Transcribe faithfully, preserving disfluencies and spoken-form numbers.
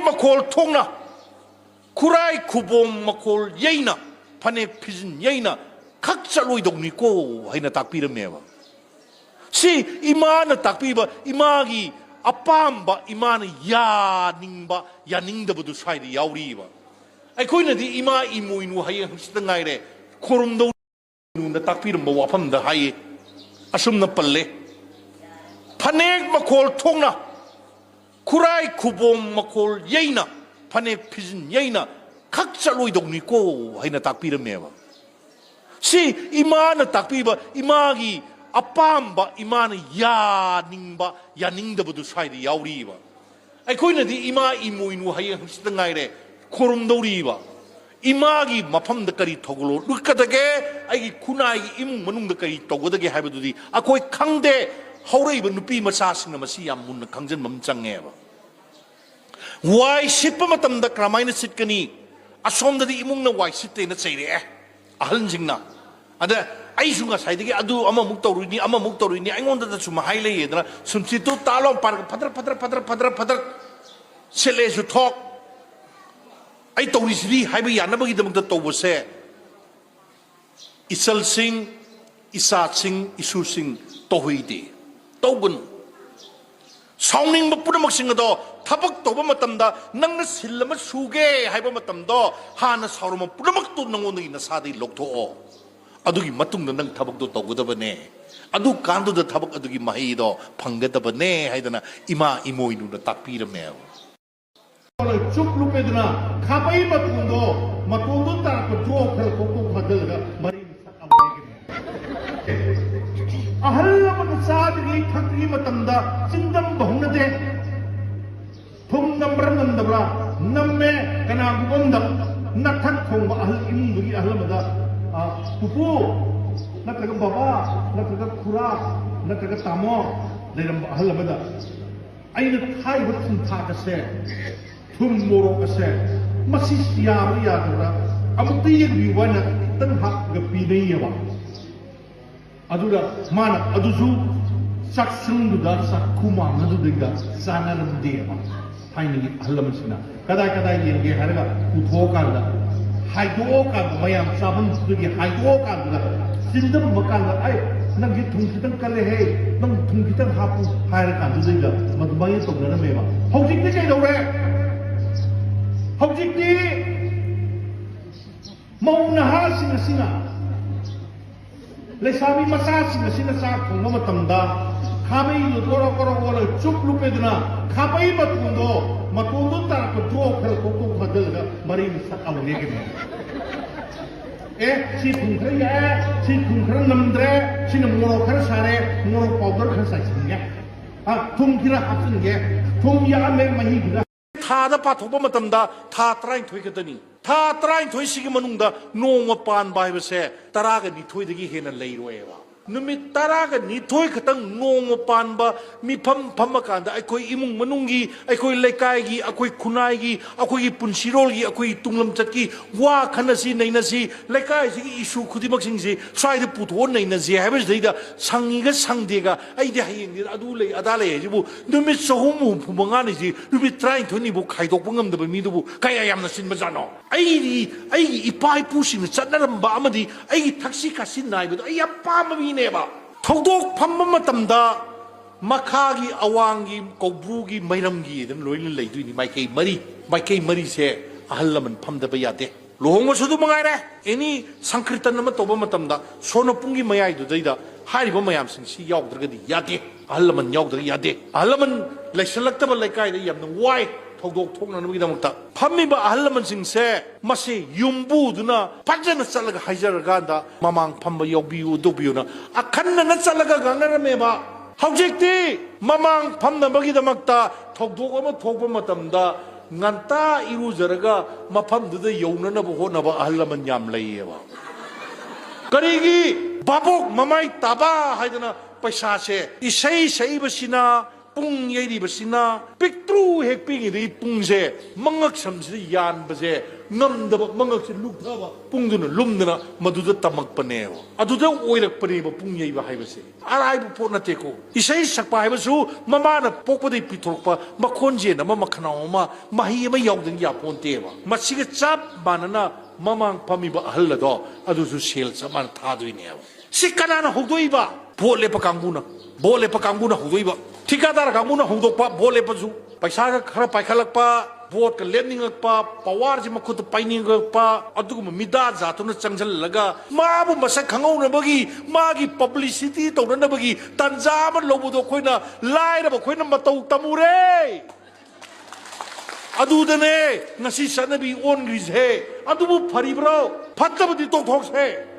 ꯃꯈꯣꯜ ꯊꯣꯛꯅ, ꯈꯨꯔꯥꯏ ꯈꯨꯕꯣꯝ ꯃꯈꯣꯜ ꯌꯩꯅ, ꯐꯅꯦꯛ ꯐꯤꯖꯤꯟ ꯌꯩꯅ ꯈꯛ ꯆꯠꯂꯣꯏꯗꯧꯅꯤꯀꯣ ꯍꯥꯏꯅ ꯇꯥꯛꯄꯤꯔꯝꯃꯦꯕ꯫ ꯁꯤ ꯏꯃꯥꯅ ꯇꯥꯛꯄꯤꯕ, ꯏꯃꯥꯒꯤ ꯑꯄꯥꯝꯕ, ꯏꯃꯥꯅ ꯌꯥꯅꯤꯡꯕ ꯌꯥꯅꯤꯡꯗꯕꯗꯨ ꯁ꯭ꯋꯥꯏꯗ ꯌꯥꯎꯔꯤꯕ꯫ ꯑꯩꯈꯣꯏꯅꯗꯤ ꯏꯃꯥ ꯏꯃꯣꯏꯅꯨ ꯍꯌꯦꯡ ꯍꯪꯆꯤꯠꯇ ꯉꯥꯏꯔꯦ ꯈꯨꯔꯨꯝꯗꯧ꯫ ꯏꯃꯣꯏꯅꯨꯅ ꯇꯥꯛꯄꯤꯔꯝꯕ ꯋꯥꯐꯝꯗ ꯍꯥꯏꯌꯦ, ꯑꯁꯨꯝꯅ ꯄꯜꯂꯦ: ꯐꯅꯦꯛ ꯃꯈꯣꯜ ꯊꯣꯛꯅ, ꯈꯨꯔꯥꯏ ꯈꯨꯕꯣꯝ ꯃꯈꯣꯜ ꯌꯩꯅ, ꯐꯅꯦꯛ ꯐꯤꯖꯤꯟ ꯌꯩꯅ ꯈꯛ ꯆꯠꯂꯣꯏꯗꯧꯅꯤꯀꯣ ꯍꯥꯏꯅ ꯇꯥꯛꯄꯤꯔꯝꯃꯦꯕ꯫ ꯁꯤ ꯏꯃꯥꯅ ꯇꯥꯛꯄꯤꯕ, ꯏꯃꯥꯒꯤ ꯑꯄꯥꯝꯕ, ꯏꯃꯥꯅ ꯌꯥꯅꯤꯡꯕ ꯌꯥꯅꯤꯡꯗꯕꯗꯨ ꯁ꯭ꯋꯥꯏꯗ ꯌꯥꯎꯔꯤꯕ꯫ ꯑꯩꯈꯣꯏꯅꯗꯤ ꯏꯃꯥ ꯏꯃꯣꯏꯅꯨ ꯍꯌꯦꯡ ꯍꯪꯆꯤꯠꯇ ꯉꯥꯏꯔꯦ ꯈꯨꯔꯨꯝꯗꯧꯔꯤꯕ꯫ ꯏꯃꯥꯒꯤ ꯃꯐꯝꯗ ꯀꯔꯤ ꯊꯧꯒꯜꯂꯣꯟ ꯎꯠꯀꯗꯒꯦ, ꯑꯩꯒꯤ ꯈꯨꯟꯅꯥꯏꯒꯤ ꯏꯃꯨꯡ ꯃꯅꯨꯡꯗ ꯀꯔꯤ ꯇꯧꯒꯗꯒꯦ ꯍꯥꯏꯕꯗꯨꯗꯤ ꯑꯩꯈꯣꯏ ꯈꯪꯗꯦ꯫ ꯍꯧꯔꯛꯏꯕ ꯅꯨꯄꯤ ꯃꯆꯥꯁꯤꯡꯅ ꯃꯁꯤ ꯌꯥꯝ ꯃꯨꯟꯅ ꯈꯪꯖꯤꯟꯕ ꯑꯃ ꯆꯪꯉꯦꯕ꯫ ꯋꯥꯏ ꯁꯤꯠꯄ ꯃꯇꯝꯗ ꯀꯔꯝꯍꯥꯏꯅ ꯁꯤꯠꯀꯅꯤ? ꯑꯁꯣꯝꯗꯗꯤ ꯏꯃꯨꯡꯅ ꯋꯥꯏ ꯁꯤꯠꯇꯦꯅ ꯆꯩꯔꯛꯑꯦ ꯑꯍꯜꯁꯤꯡꯅ꯫ ꯑꯗ ꯑꯩꯁꯨ ꯉꯁꯥꯏꯗꯒꯤ ꯑꯗꯨ ꯑꯃꯃꯨꯛ ꯇꯧꯔꯨꯅꯤ, ꯑꯃꯃꯨꯛ ꯇꯧꯔꯨꯅꯤ, ꯑꯩꯉꯣꯟꯗꯗ ꯁꯨꯝ ꯍꯥꯏ ꯂꯩꯌꯦꯗꯅ, ꯁꯨꯝ ꯁꯤꯠꯇꯨ ꯇꯥꯂꯣ ꯄꯥꯔꯒ ꯐꯗ꯭ꯔ ꯐꯗ꯭ꯔ ꯐꯗ꯭ꯔ ꯐꯗ꯭ꯔ ꯐꯗ꯭ꯔ ꯁꯤꯠꯂꯦꯁꯨ ꯊꯣꯛ꯫ ꯑꯩ ꯇꯧꯔꯤꯁꯤꯗꯤ ꯍꯥꯏꯕ ꯌꯥꯅꯕꯒꯤꯗꯃꯛꯇ ꯇꯧꯕꯁꯦ ꯏꯆꯜꯁꯤꯡ, ꯏꯆꯥꯁꯤꯡ, ꯏꯁꯨꯁꯤꯡ, ꯇꯧꯍꯩꯗꯦ, ꯇꯧꯒꯅꯨ꯫ ꯁꯥꯎꯅꯤꯡꯕ ꯄꯨꯝꯅꯃꯛꯁꯤꯡ ꯑꯗꯣ ꯊꯕꯛ ꯇꯧꯕ ꯃꯇꯝꯗ ꯅꯪꯅ ꯁꯤꯜ ꯑꯃ ꯁꯨꯒꯦ ꯍꯥꯏꯕ ꯃꯇꯝꯗꯣ ꯍꯥꯟꯅ ꯁꯥꯎꯔꯝꯕ ꯄꯨꯝꯅꯃꯛꯇꯨ ꯅꯉꯣꯟꯗꯒꯤ ꯅꯁꯥꯗꯒꯤ ꯂꯧꯊꯣꯛꯑꯣ꯫ ꯑꯗꯨꯒꯤ ꯃꯇꯨꯡꯗ ꯅꯪ ꯊꯕꯛꯇꯣ ꯇꯧꯒꯗꯕꯅꯦ꯫ ꯑꯗꯨ ꯀꯥꯟꯗꯨꯗ ꯊꯕꯛ ꯑꯗꯨꯒꯤ ꯃꯍꯩꯗꯣ ꯐꯪꯒꯗꯕꯅꯦ ꯍꯥꯏꯗꯅ ꯏꯃꯥ ꯏꯃꯣꯏꯅꯨꯅ ꯇꯥꯛꯄꯤꯔꯝꯃꯦꯕ꯫ ꯆꯨꯞ ꯂꯨꯞꯄꯦꯗꯅ ꯈꯥꯕꯩ ꯃꯇꯣꯟꯗꯣ, ꯃꯇꯣꯟꯗꯣ ꯇꯥꯔꯛꯄ ꯖꯣ ꯈꯔ ꯀꯣꯛ ꯀꯣꯛ ꯐꯥꯖꯤꯜꯂꯒ ꯃꯔꯩ ꯁꯛ ꯑꯃ ꯌꯦꯛꯀꯅꯤ꯫ ꯑꯍꯜ ꯑꯃꯅ ꯆꯥꯗ꯭ꯔꯤꯉꯩ ꯊꯛꯇ꯭ꯔꯤꯉꯩ ꯃꯇꯝꯗ ꯆꯤꯟꯗꯝꯕ ꯍꯧꯅꯗꯦ꯫ ꯊꯨꯝ ꯅꯝꯕ꯭ꯔꯥ ꯅꯝꯗꯕ꯭ꯔꯥ? ꯅꯝꯃꯦ꯫ ꯀꯅꯥꯒꯨꯝꯕ ꯑꯃꯗ ꯅꯊꯛ ꯊꯣꯡꯕ ꯑꯍꯜ, ꯏꯃꯨꯡꯗꯨꯒꯤ ꯑꯍꯜ ꯑꯃꯗ, "ꯑ, ꯄꯨꯄꯨ, ꯅꯠꯇ꯭ꯔꯒ ꯕꯕꯥ, ꯅꯠꯇ꯭ꯔꯒ ꯈꯨꯔꯥ, ꯅꯠꯇ꯭ꯔꯒ ꯇꯥꯃꯣ" ꯂꯩꯔꯝꯕ ꯑꯍꯜ ꯑꯃꯗ, "ꯑꯩꯅ ꯊꯥꯛꯏꯕ ꯊꯨꯝ ꯊꯥꯛ ꯑꯁꯦ, ꯊꯨꯝ ꯃꯣꯔꯣꯛ ꯑꯁꯦ, ꯃꯁꯤ ꯌꯥꯕ꯭ꯔꯥ ꯌꯥꯗꯕ꯭ꯔꯥ? ꯑꯃꯨꯛꯇ ꯌꯦꯡꯕꯤꯌꯨ" ꯍꯥꯏꯅ ꯈꯤꯇꯪ ꯍꯥꯞꯄꯒ ꯄꯤꯅꯩꯌꯦꯕ꯫ ꯑꯗꯨꯒ ꯃꯥꯅ ꯑꯗꯨꯁꯨ ꯆꯥꯛꯁꯪꯗꯨꯗ, ꯆꯥꯛꯈꯨ ꯃꯥꯡꯅꯗꯨꯗꯩꯗ ꯆꯥꯅꯔꯝꯗꯦꯕ꯫ ꯊꯥꯏꯅꯒꯤ ꯑꯍꯜ ꯂꯃꯟꯁꯤꯡꯅ ꯀꯗꯥꯏ ꯀꯗꯥꯏ ꯌꯦꯡꯒꯦ ꯍꯥꯏꯔꯒ ꯄꯨꯊꯣꯛꯑꯀꯥꯟꯗ, ꯍꯥꯏꯗꯣꯛꯑꯀꯥꯟꯗ, ꯃꯌꯥꯝ ꯆꯥꯐꯝꯗꯨꯗꯒꯤ ꯍꯥꯏꯗꯣꯛꯑꯀꯥꯟꯗꯨꯗ, ꯆꯤꯟꯗꯝꯕ ꯀꯥꯟꯗ, "ꯑꯩ, ꯅꯪꯒꯤ ꯊꯨꯝ ꯈꯤꯇꯪ ꯀꯜꯂꯦꯍꯦ, ꯅꯪ ꯊꯨꯝ ꯈꯤꯇꯪ ꯍꯥꯞꯄꯨ" ꯍꯥꯏꯔ ꯀꯥꯟꯗꯨꯗꯩꯗ ꯃꯗꯨꯃꯥꯏꯅ ꯇꯧꯅꯔꯝꯃꯦꯕ꯫ ꯍꯧꯖꯤꯛꯇꯤ ꯀꯩꯗꯧꯔꯦ? ꯍꯧꯖꯤꯛꯇꯤ ꯃꯧ ꯅꯍꯥꯁꯤꯡ ꯑꯁꯤꯅ, ꯂꯩꯁꯥꯕꯤ ꯃꯆꯥꯁꯤꯡ ꯑꯁꯤꯅ ꯆꯥꯛ ꯊꯣꯡꯕ ꯃꯇꯝꯗ ꯈꯥꯕꯩꯗꯨ ꯀꯣꯔꯣ ꯀꯣꯔꯣ ꯑꯣꯜꯂꯒ ꯆꯨꯞ ꯂꯨꯞꯄꯦꯗꯅ, ꯈꯥꯕꯩ ꯃꯇꯣꯟꯗꯣ, ꯃꯇꯣꯟꯗꯣ ꯇꯥꯔꯛꯄ ꯗ꯭ꯔꯣꯞ ꯈꯔ ꯀꯣꯛ ꯀꯣꯛ ꯊꯥꯗꯔꯒ ꯃꯔꯩꯅ ꯁꯠ ꯑꯃꯨꯛ ꯂꯦꯞꯀꯅꯤ꯫ "ꯑꯦ, ꯁꯤ ꯊꯨꯝ ꯈꯔ ꯌꯥꯛꯑꯦ, ꯁꯤ ꯊꯨꯝ ꯈꯔ ꯅꯝꯗ꯭ꯔꯦ, ꯁꯤꯅ ꯃꯣꯔꯣꯛ ꯈꯔ ꯁꯥꯔꯦ, ꯃꯣꯔꯣꯛ ꯄꯥꯎꯗꯔ ꯈꯔ ꯆꯥꯏꯁꯤꯟꯒꯦ, ꯑ, ꯊꯨꯝ ꯈꯔ ꯍꯥꯞꯆꯤꯟꯒꯦ, ꯊꯨꯝ ꯌꯥꯛꯑꯝꯃꯦ, ꯃꯍꯤ ꯈꯔ"꯫ ꯊꯥꯗ ꯄꯥꯊꯣꯛꯄ ꯃꯇꯝꯗ ꯊꯥ ꯇꯔꯥꯅꯤꯊꯣꯏ ꯈꯛꯇꯅꯤ꯫ ꯊꯥ ꯇꯔꯥꯅꯤꯊꯣꯏꯁꯤꯒꯤ ꯃꯅꯨꯡꯗ ꯅꯣꯡꯃ ꯄꯥꯟꯕ ꯍꯥꯏꯕꯁꯦ ꯇꯔꯥꯒ ꯅꯤꯊꯣꯏꯗꯒꯤ ꯍꯦꯟꯅ ꯂꯩꯔꯣꯏꯕ꯫ ꯅꯨꯃꯤꯠ ꯇꯔꯥꯒ ꯅꯤꯊꯣꯏ ꯈꯛꯇꯪ ꯅꯣꯡꯃ ꯄꯥꯟꯕ ꯃꯤꯐꯝ ꯐꯝꯃꯀꯥꯟꯗ ꯑꯩꯈꯣꯏ ꯏꯃꯨꯡ ꯃꯅꯨꯡꯒꯤ, ꯑꯩꯈꯣꯏ ꯂꯩꯀꯥꯏꯒꯤ, ꯑꯩꯈꯣꯏ ꯈꯨꯟꯅꯥꯏꯒꯤ, ꯑꯩꯈꯣꯏꯒꯤ ꯄꯨꯟꯁꯤꯔꯣꯜꯒꯤ, ꯑꯩꯈꯣꯏꯒꯤ ꯇꯨꯡꯂꯝꯆꯠꯀꯤ ꯋꯥ ꯈꯟꯅꯁꯤ, ꯅꯩꯅꯁꯤ, ꯂꯩꯀꯥꯏꯁꯤꯒꯤ issue ꯈꯨꯗꯤꯡꯃꯛꯁꯤꯡꯁꯤ ꯁ꯭ꯋꯥꯏꯗ ꯄꯨꯊꯣꯛꯑ ꯅꯩꯅꯁꯤ ꯍꯥꯏꯕꯁꯤꯗꯩꯗ ꯁꯪꯉꯤꯒ ꯁꯪꯗꯦꯒ, "ꯑꯩꯗꯤ ꯍꯌꯦꯡꯗꯤ ꯑꯗꯨ ꯂꯩ ꯑꯗꯥ ꯂꯩ" ꯍꯥꯏꯁꯤꯕꯨ, ꯅꯨꯃꯤꯠ ꯆꯍꯨꯝ ꯍꯨꯝꯐꯨ ꯃꯉꯥꯅꯤꯁꯤ ꯅꯨꯃꯤꯠ ꯇꯔꯥꯅꯤꯊꯣꯏꯅꯤꯕꯨ ꯈꯥꯏꯗꯣꯛꯄ ꯉꯝꯗꯕ ꯃꯤꯗꯨꯕꯨ ꯀꯌꯥ ꯌꯥꯝꯅ ꯆꯤꯟꯕꯖꯥꯠꯅꯣ? ꯑꯩꯗꯤ ꯑꯩꯒꯤ ꯏꯄꯥ ꯏꯄꯨꯁꯤꯡꯅ ꯆꯠꯅꯔꯝꯕ ꯑꯃꯗꯤ ꯑꯩꯒꯤ ꯊꯛꯁꯤ ꯈꯥꯁꯤ ꯅꯥꯏꯕꯗꯣ ꯑꯩ ꯌꯥꯝ ꯄꯥꯝꯕ ꯃꯤꯅꯦꯕ꯫ ꯊꯧꯗꯣꯛ ꯐꯝꯕ ꯃꯇꯝꯗ ꯃꯈꯥꯒꯤ, ꯑꯋꯥꯡꯒꯤ, ꯀꯧꯕ꯭ꯔꯨꯒꯤ, ꯃꯩꯔꯝꯒꯤ ꯑꯗꯨꯝ ꯂꯣꯏꯅ ꯂꯩꯗꯣꯏꯅꯤ꯫ ꯃꯥꯏꯀꯩ ꯃꯔꯤ, ꯃꯥꯏꯀꯩ ꯃꯔꯤꯁꯦ ꯑꯍꯜ ꯂꯃꯟ ꯐꯝꯗꯕ ꯌꯥꯗꯦ꯫ ꯂꯨꯍꯣꯡꯕꯁꯨ ꯑꯗꯨ ꯃꯉꯥꯏꯔꯦ꯫ Any ꯁꯪꯀ꯭ꯔꯤꯇꯟ ꯑꯃ ꯇꯧꯕ ꯃꯇꯝꯗ ꯁꯣꯅꯄꯨꯡꯒꯤ ꯃꯌꯥꯏꯗꯨꯗꯩꯗ ꯍꯥꯏꯔꯤꯕ ꯃꯌꯥꯝꯁꯤꯡꯁꯤ ꯌꯥꯎꯗ꯭ꯔꯒꯗꯤ ꯌꯥꯗꯦ꯫ ꯑꯍꯜ ꯂꯃꯟ ꯌꯥꯎꯗ꯭ꯔꯒ ꯌꯥꯗꯦ꯫ ꯑꯍꯜ ꯂꯃꯟ ꯂꯩꯁꯜꯂꯛꯇꯕ ꯂꯩꯀꯥꯏꯗ ꯌꯥꯝꯅ ꯋꯥꯏ ꯊꯧꯗꯣꯛ ꯊꯣꯛꯅꯅꯕꯒꯤꯗꯃꯛꯇ꯫ ꯐꯝꯃꯤꯕ ꯑꯍꯜ ꯂꯃꯟꯁꯤꯡꯁꯦ ꯃꯁꯤ ꯌꯨꯝꯕꯨꯗꯨꯅ ꯐꯖꯅ ꯆꯠꯂꯒ ꯍꯥꯏꯖꯔꯀꯥꯟꯗ ꯃꯃꯥꯡ ꯐꯝꯕ ꯌꯥꯎꯕꯤꯌꯨ, ꯇꯧꯕꯤꯌꯨꯅ ꯑꯈꯟꯅꯅ ꯆꯠꯂꯒ ꯉꯥꯡꯅꯔꯝꯃꯦꯕ꯫ ꯍꯧꯖꯤꯛꯇꯤ ꯃꯃꯥꯡ ꯐꯝꯅꯕꯒꯤꯗꯃꯛꯇ ꯊꯧꯗꯣꯛ ꯑꯃ ꯊꯣꯛꯄ ꯃꯇꯝꯗ ꯉꯟꯇꯥ ꯏꯔꯨꯖꯔꯒ ꯃꯐꯝꯗꯨꯗ ꯌꯧꯅꯅꯕ ꯍꯣꯠꯅꯕ ꯑꯍꯜ ꯂꯃꯟ ꯌꯥꯝ ꯂꯩꯌꯦꯕ꯫ ꯀꯔꯤꯒꯤ? ꯚꯥꯕꯣꯛ ꯃꯃꯥꯏ ꯇꯥꯕ ꯍꯥꯏꯗꯅ ꯄꯩꯁꯥꯁꯦ ꯏꯁꯩ ꯁꯛꯏꯕꯁꯤꯅ ꯄꯨꯡ ꯌꯩꯔꯤꯕꯁꯤꯅ ꯄꯤꯛꯇ꯭ꯔꯨ ꯍꯦꯛ ꯄꯤꯛꯏꯉꯩꯗꯒꯤ ꯄꯨꯡꯁꯦ ꯃꯉꯛ ꯁꯝꯁꯤꯗ ꯌꯥꯟꯕꯁꯦ ꯉꯝꯗꯕ, ꯃꯉꯛꯁꯦ ꯂꯨꯞꯊꯕ, ꯄꯨꯡꯗꯨꯅ ꯂꯨꯝꯗꯅ ꯃꯗꯨꯗ ꯇꯝꯃꯛꯄꯅꯦꯕ꯫ ꯑꯗꯨꯗ ꯑꯣꯏꯔꯛꯄꯅꯦꯕ ꯄꯨꯡ ꯌꯩꯕ ꯍꯥꯏꯕꯁꯦ꯫ ꯑꯔꯥꯏꯕ ꯄꯣꯠ ꯅꯠꯇꯦꯀꯣ꯫ ꯏꯁꯩ ꯁꯛꯄ ꯍꯥꯏꯕꯁꯨ ꯃꯃꯥꯅ ꯄꯣꯛꯄꯗꯒꯤ ꯄꯤꯊꯣꯔꯛꯄ ꯃꯈꯣꯟꯖꯦꯜ ꯑꯃ, ꯃꯈꯅꯥꯎ ꯑꯃ, ꯃꯍꯩ ꯑꯃ ꯌꯥꯎꯗꯅ ꯌꯥꯄꯣꯟꯇꯦꯕ꯫ ꯃꯁꯤꯒ ꯆꯞ ꯃꯥꯟꯅꯅ ꯃꯃꯥꯡ ꯐꯝꯃꯤꯕ ꯑꯍꯜ ꯑꯗꯣ, ꯑꯗꯨꯁꯨ ꯁꯦꯜ ꯆꯞ ꯃꯥꯟꯅ ꯊꯥꯗꯣꯏꯅꯦꯕ꯫ ꯁꯤ ꯀꯅꯥꯅ ꯍꯧꯗꯣꯛꯏꯕ? ꯚꯣꯠ ꯂꯦꯞꯄ ꯀꯥꯡꯕꯨꯅ꯫ ꯚꯣꯠ ꯂꯦꯞꯄ ꯀꯥꯡꯕꯨꯅ ꯍꯧꯗꯣꯛꯏꯕ꯫ ꯊꯤꯀꯥꯗꯥꯔ ꯀꯥꯡꯕꯨꯅ ꯍꯧꯗꯣꯛꯄ, ꯚꯣꯠ ꯂꯦꯞꯄꯁꯨ꯫ ꯄꯩꯁꯥꯒ ꯈꯔ ꯄꯥꯏꯈꯠꯂꯛꯄ, ꯚꯣꯠꯀ ꯂꯦꯞꯅꯤꯡꯉꯛꯄ, ꯄꯋꯥꯔꯁꯤ ꯃꯈꯨꯠꯇ ꯄꯥꯏꯅꯤꯡꯉꯛꯄ, ꯑꯗꯨꯒꯨꯝꯕ ꯃꯤꯗꯥ ꯖꯥꯠꯇꯨꯅ ꯆꯪꯁꯤꯜꯂꯒ ꯃꯥꯕꯨ ꯃꯁꯛ ꯈꯪꯍꯧꯅꯕꯒꯤ, ꯃꯥꯒꯤ ꯄꯕ꯭ꯂꯤꯁꯤꯇꯤ ꯇꯧꯅꯅꯕꯒꯤ ꯇꯥꯟꯖꯥ ꯑꯃ ꯂꯧꯕꯗꯣ ꯑꯩꯈꯣꯏꯅ, ꯂꯥꯏꯔꯕ ꯑꯩꯈꯣꯏꯅ ꯃꯇꯧ ꯇꯝꯃꯨꯔꯦ꯫ ꯑꯗꯨꯗꯅꯦ ꯉꯁꯤ ꯆꯠꯅꯕꯤ ꯑꯣꯟꯈ꯭ꯔꯤꯁꯦ꯫ ꯑꯗꯨꯕꯨ ꯐꯔꯤꯕ꯭ꯔꯣ? ꯐꯠꯇꯕꯗꯤ ꯇꯣꯛꯊꯣꯛꯁꯦ꯫